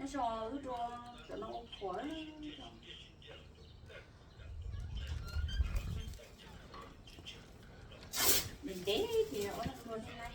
Tso wb dua cov no ua phuam. Ntev ntev ces ua dua li na.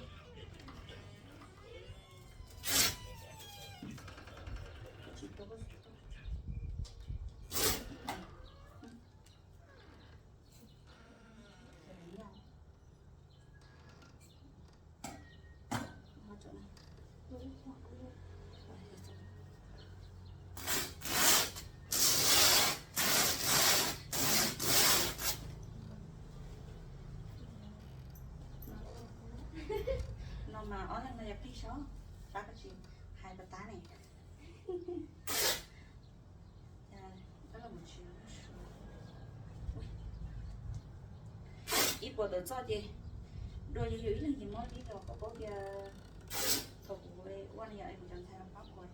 No mas ob leeg no yog plig saib, pab koj tsis hais pas tab ne. Ib puas tawm txoj ces dua ces yus ib leeg ces muab tib los koj paub tias thaum kuv ua no yog kuv cov ntxhais los pab kuv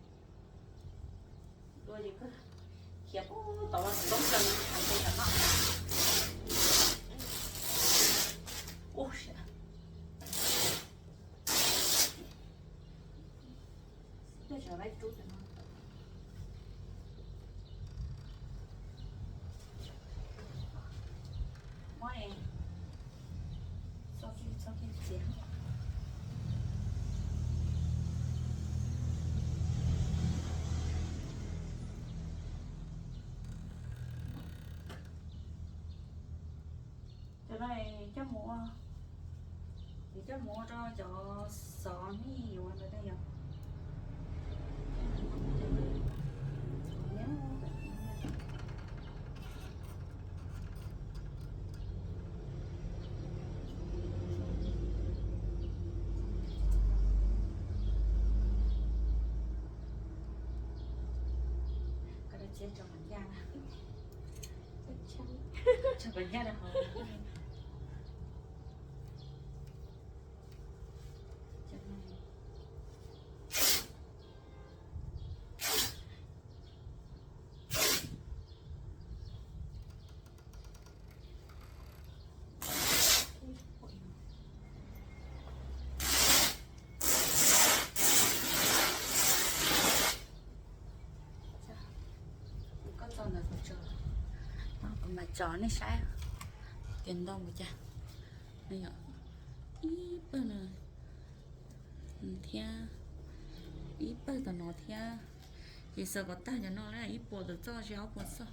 dua ces koj khiav puag tod los toob plaws hais rau tom no. Ub, Cov no coj mus ua, ces coj mus ua rau cov xov nej yuav ntawd na yom. Koj da txiav tso kom ncaj na. Tso kom ncaj rau hauv. Koj tso ntawd kuv tso, kuv mam tso nej saib tias ntau npaum cas. Ib pawg no thiab, ib pawg tom no thiab. Ces xaws kom tag cov no na, ib puas tawm txoj tsis ob puas txoj.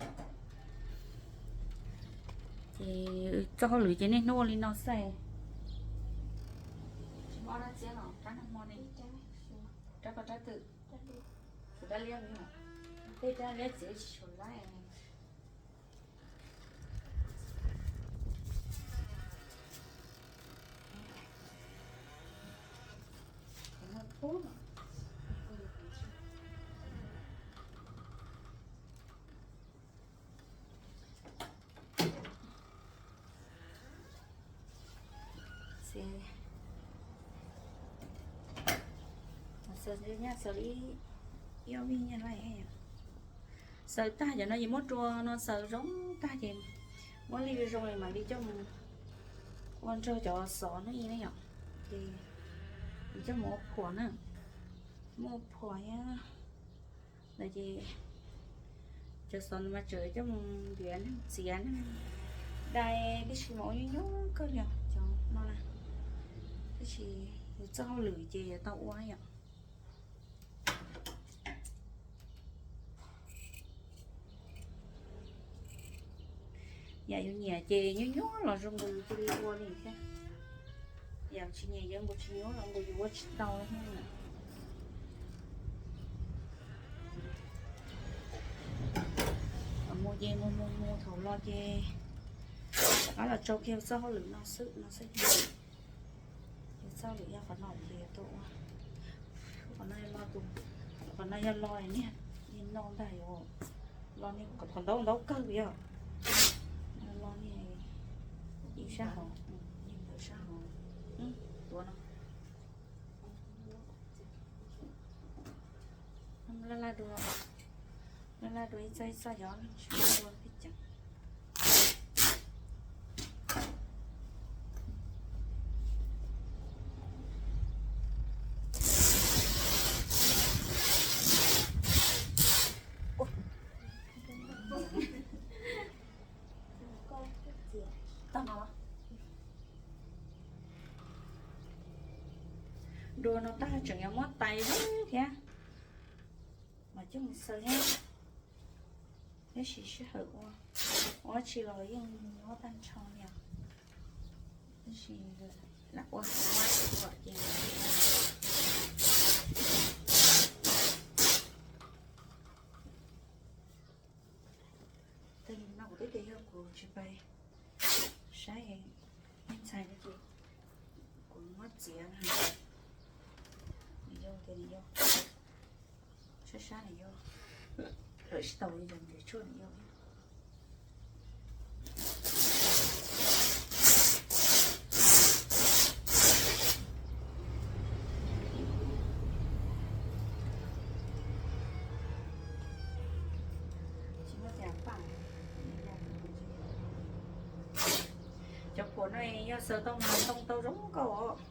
Ces txoj hauj lwm ces niaj hnub ua li no xwb. Tsis muaj dab tsi los rab nag hmo ne, rab koj rab twm, tshuav rab liab, tej rab liab txiav tsis tshua laib. Xaws nyaj xaws li ib ob vij nyaj lawm. Xaws tag cov no ces muab rua no xaws zoo tag ces muab li zoo li mam li coj mus ua nrog cov xov no ib ne yom. Ces coj mus ua phuam na, muab ua phuam thiab. Lawm ces cov xov no mas tseem coj mus ntiav neeg txiav neeg dai tib si mas ua nyuaj nyuaj kawg li os cov no na. Tab sis yus txoj hauj lwm ces yuav tau ua yom. Yam yus nyiam ces nyuaj nyuaj los zoo nkaus yus cia li ua li thiab. Yam tsis nyiam yus nkaus tsis nyuaj los nkaus yus ua tsis tau thiab. Mus ces mus mus mus thaum los ces rov qab los tsau kiag txoj hauj lwm no xwb no xwb. Ces txoj hauj lwm yog qhov no ces tuaj ua. Qhov no yog lo tus, qhov no yog lo niag, niag no ntag yom. Lo niag qhov ntaub ntaub kawg yom. Lo niag ib sab hauv, ntawm sab hauv, tuav no. Laj laj dua, laj laj dua ib txoj ib txoj yom, tsis muaj dua peb ceev. Tag no, dua no tag tseem yuav muab tais thiab, mas coj mus xaws thiab. Tab sis sij hawm ua, ua tsi los yeej muab tag nrho li os. Tab sis lam ua, ua tsi los ces tag no kuv twb tias yog kuv tsis pais saib ntxhais no ces kuv muab txiav na. Nws yog tias nws yog sab sab nws yog, lawm tsis tau li yog nws tshuaj nws yog. Cov phuam no yog xaws tau mas ntoo tau zoo nkauj os.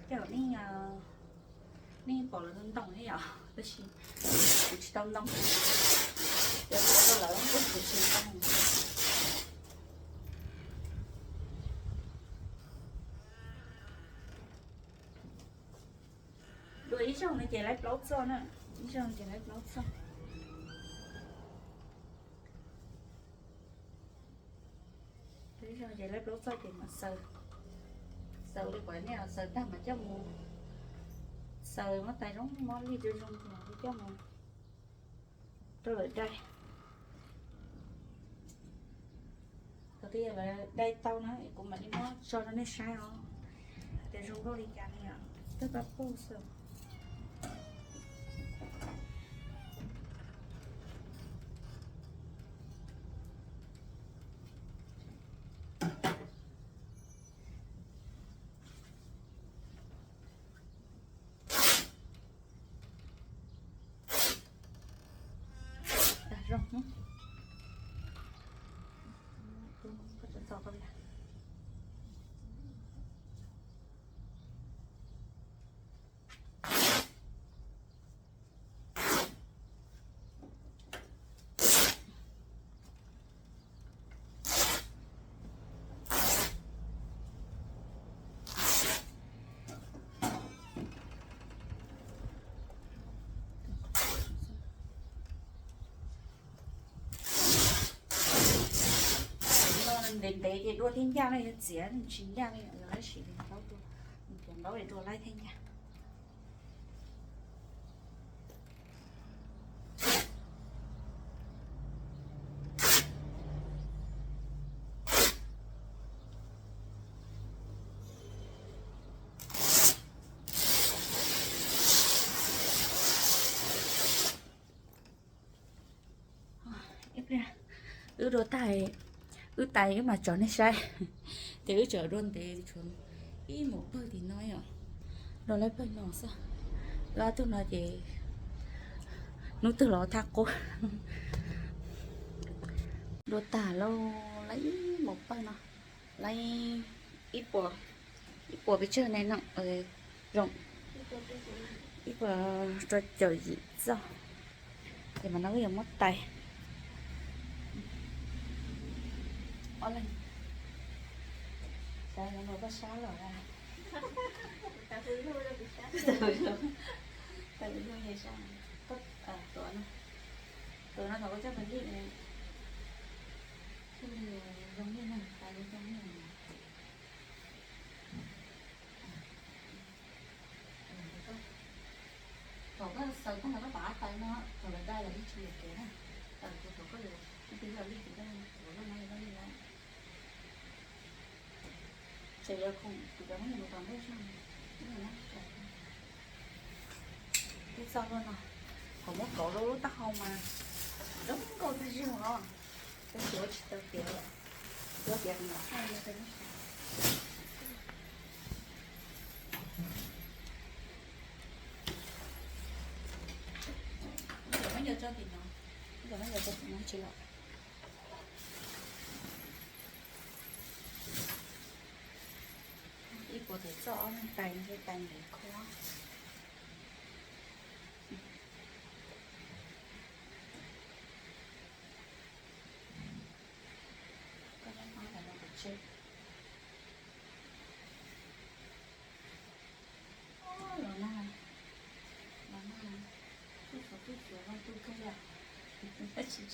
Coj nej, nej pom lawv ntoo thiab yom, tab sis kuv tsis tau ntoo, yog kuv ua rau lawv kuj kuv tsis ntoo. Dua ib zaug no ces laib plaub txoj na, ib zaug ces laib plaub txoj. Ib zaug ces laib plaub txoj ces mam xaws, xaws li kuv nej xaws tag mas coj mus xaws muab tais zoo mob lij zoo zoo coj mus rau lawv dai. Thaum twg yog lawv dai tau na kuv mam li muab tso rau nej saib os, hais tias zoo nkauj li cas ne yom, twb pab pug xwb. Dag zoo. Ntev ntev ces dua thiab ncaj ne, yog txiav tsis ncaj ne, yog tab sis ntaub dua, ntaub dua laib thiab ncaj. Ib pliag wb dua tag, wb tais wb mam tso nej saib. Ces wb tseem dua ntev tshuav ib mus pawg tim no yom, dua laib pawg no xwb. Wb ob tug no ces hnub twg los thaj qub. Dua tag lauj, laib ib mus pawg no, laib ib puas, ib puas pes tsawg ne no, zoo, ib puas rau caum yim txoj. Ces mas no wb yuav muab tais ob leeg. Xav no koj sab los, tais ub, tais ub, tais ub, tais ub, tus no thaum koj coj pes lij, thiaj li zoo li no, tais ub zoo li no. Thaum koj xaws tag los koj pab tais no, thaum lawv dai los yeej tsis yuam kev na. Thaum koj yuav ib pliag lij ces koj yuav loj no loj li lawm. Tseem yuav khoom kuv cov me nyuam mus tom ntej zog. Ib txoj luaj no, thaum muab kauv rau lub taub hau mas zoo nkauj tib zog os. Tab sis ua tsis tau tiav, ua tiav kuv mam thaij rau nej saib. Cov me nyuam tso tim no, cov me nyuam tso tim no tsis los. Ib puas tais txoj ob leeg tais, tais ntev kho.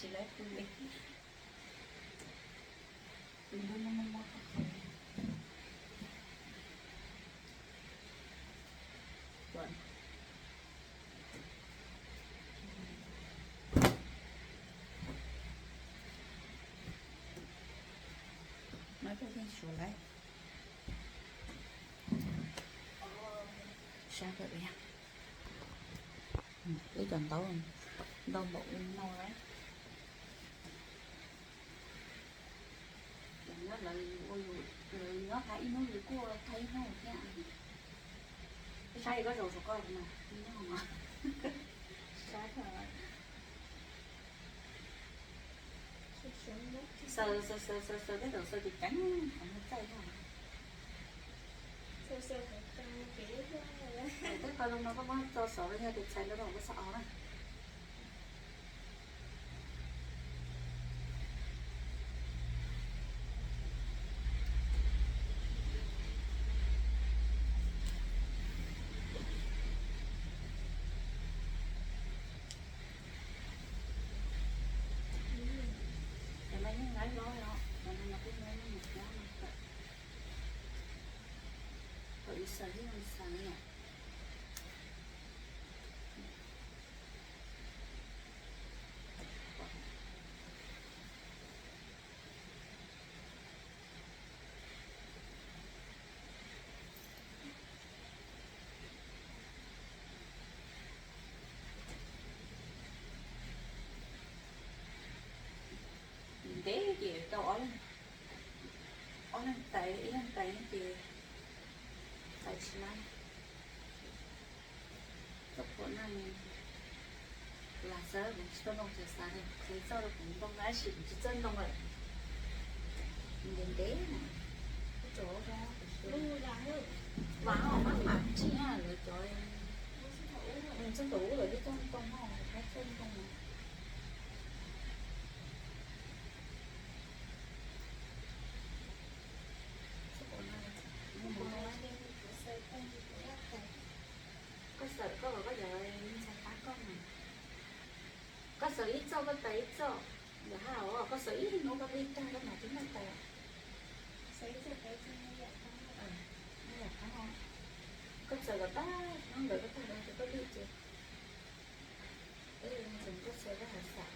Tsis laib pw li. Pw ntuj muaj muaj muaj qhov qhov. Maiv Paj yeej suav lawm. Sab kawg li. Wb cov ntaub ntau npaum li no lawm. Lawv ua, lawv nyob tag ib hnub yus kuj ua tag ib hnub thiab. Saib koj zaum saum koj no, nyob no. Xaws xaws xaws xaws tej zaum xaws ceev ceev qhov muag txaij no. Tej qhov zoo no koj muab tso saud los yog tus txhais rau rau koj xav os na. Cov no yeej laib hlob os, cov no mas kuj muab mus hlob no kom, kom yus xaws thiab yus xaws yom. Ntev ces tau ob leeg, ob leeg tais, ib leeg tais ces tais tsis laib. Txoj phuam no las xav kuv tsis txawj ntoo, tsis xav qhia txoj rau kuv ntoo tab sis kuv tsis txawj ntoo lawm. Ntev ntev na. Vam os, maj mam tsis lawv cov, txoj ntaum ub lawv twb txawj ntoo no, txawj ntoo. Koj xaws koj los koj cov me ntxhais pab koj mas. Koj xaws ib txoj koj tais ib txoj, ntawm hab os, koj xaws ib hnub koj pib tag koj mam twb noj tais. Koj xaws kom tag hnub ntawd koj tag hnub ces koj pib ces, koj xaws koj hav xam.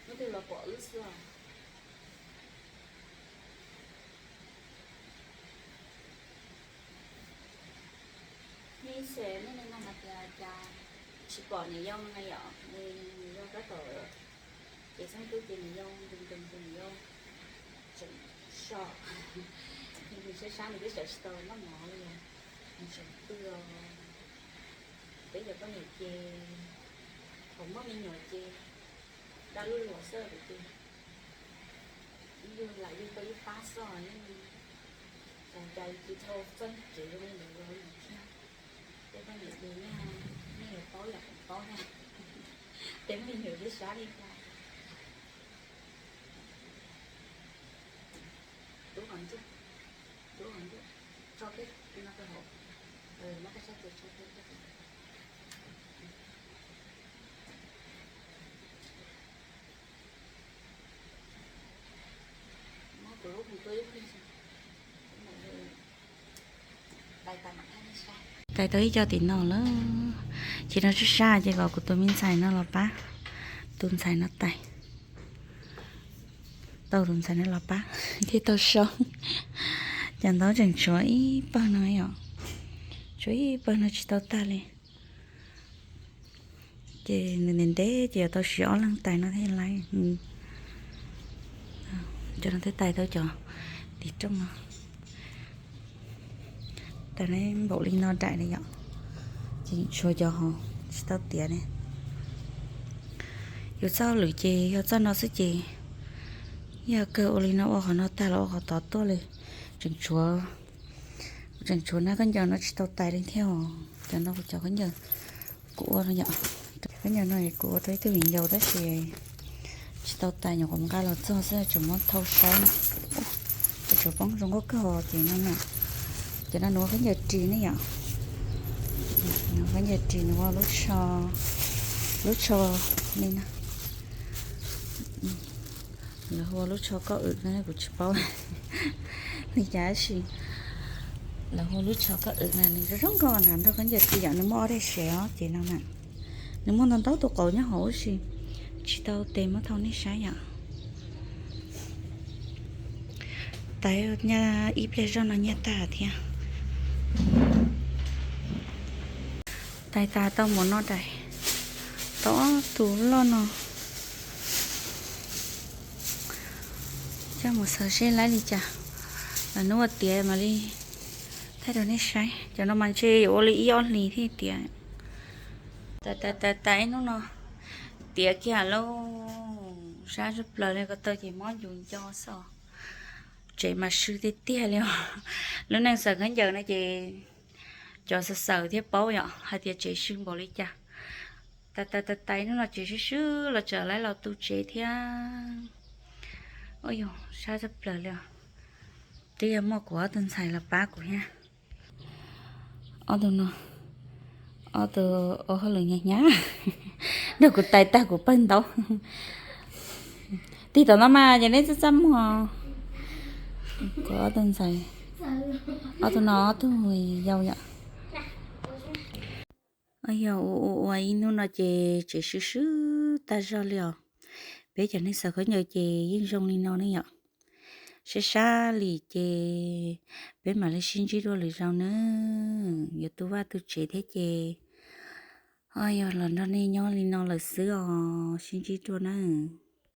Leej twg los pom wb xwb os. Nej ib txhia nej no hais tias cas tsis pom niam yau no na yom, niam yau tab tom ces txheeb twb ces niam yau nkees nkees ces niam yau tseem so, nws sab sab nws twb sawv tsis tau noj mov li, nws tseem pw os. Peb cov poj niam ces thaum muaj me nyuam ces dab lub luam xwb ces ib yug lam yug tau ib pab xwb os, yeej cas tsis tau txoj kev zoo li ntawd los thiab. Peb poj niam ces yeej, nej yuav paub yam kuv paub na, peb me nyuam twb sab li cas. Rub qhov ncauj, rub qhov ncauj, tso kiag no rau hauv, muab koj sab tes tso kiag rau hauv. Muab kuv lub hu tuaj ib pliag. Tais tau ib co tim no lawm, ces no sab sab ces kom kuv tus me ntxhais no los pab, tus ntxhais no tais, tau tus ntxhais no los pab thiaj tau so. Cov ntaub tseem tshuav ib pawg no yom, tshuav ib pawg no tsis tau tag li. Ces nws ntev ntev ces yuav tau siv ob leeg tais no thiaj laib. Cov no twb tais tau cov tim rooj no. Tais npaum li no daim li yom, ces tshuav cov hauv tsis tau tiav ne. Yus txoj hauj lwm ces yog txoj no xwb ces yog kawg ua li no ua qhov no tag los ua qhov tod tuaj li. Tseem tshuav, kuv tseem tshuav na khaub ncaws no tsis tau tais li thiab os. Cov no kuv cov khaub ncaws kuv ua no yom, khaub ncaws no kuv ua rau ib tug viv ncaus tab sis tsis tau tais, nyuam qhuav nqa los txog xwb tseem muab thau saib. Ua, tseem tshuav poob zoo nkauj kawg ces no na. Cov no nws ua khaub ncaws ris ne yom. Nws ua khaub ncaws ris, nws ua lub tsho, lub tsho li no. Lawv hu ua lub tsho koj wm no kuv tsis paub li cas tab sis lawv hu ua lub tsho koj wm na, nws zoo zoo nkauj na, nrog khaub ncaws ris yom, nws muaj ob daim sev os ces no na. Nws muaj ntau ntau tus qauv nyob hauv tab sis tsis tau tes muab thau nej saib yom. Tais nyaj ib pliag zoj no nyaj tag thiab. Tais tas tau npaum no rais, tau ob tug loj no. Coj mus xaws seb laib li cas, lwm hnub ua tiav mam li thaij rau nej saib. Cov no mas ntshe yuav ua li ib ob hlis thiaj tiav. Tais tais tais tais ib hnub no tiav kiag lauj, sab tshaj plaws li, ko taw ces mob ncus nco xwb. Tsev mas swb tiag tiag li os. Lub neej xaws khaub ncaws no ces cov xaws xaws thiaj paub yom hais tias tsev swb npaum li cas. Tais tais tais tais hnub no tsev swb swb los tseem laib los tu tsev thiab. Ua yog sab tshaj plaws li os. Twb yog muaj kuv ob tug ntxhais los pab kuv thiab. Ob tug no, ob tug ua hauj lwm hnyav hnyav, nrog kuv tais tag kuv pawg ntaub. Tig tom no mas ces neb txaj txaj muag. Kuv ob tug ntxhais, ob tug no ob tug yau yom. Yog ua ua ua ib hnub no ces tsev swb swb tag zog li os. Peb cov neeg xaws khaub ncaws ces yeej zoo li no ne yom. Sab sab li ces peb mam li sib ntsib dua lwm zaus na. Yuav tu vaj tu tsev thiab ces, o, yog los nrog nej nyob li no lawm xwb os, sib ntsib dua nawb.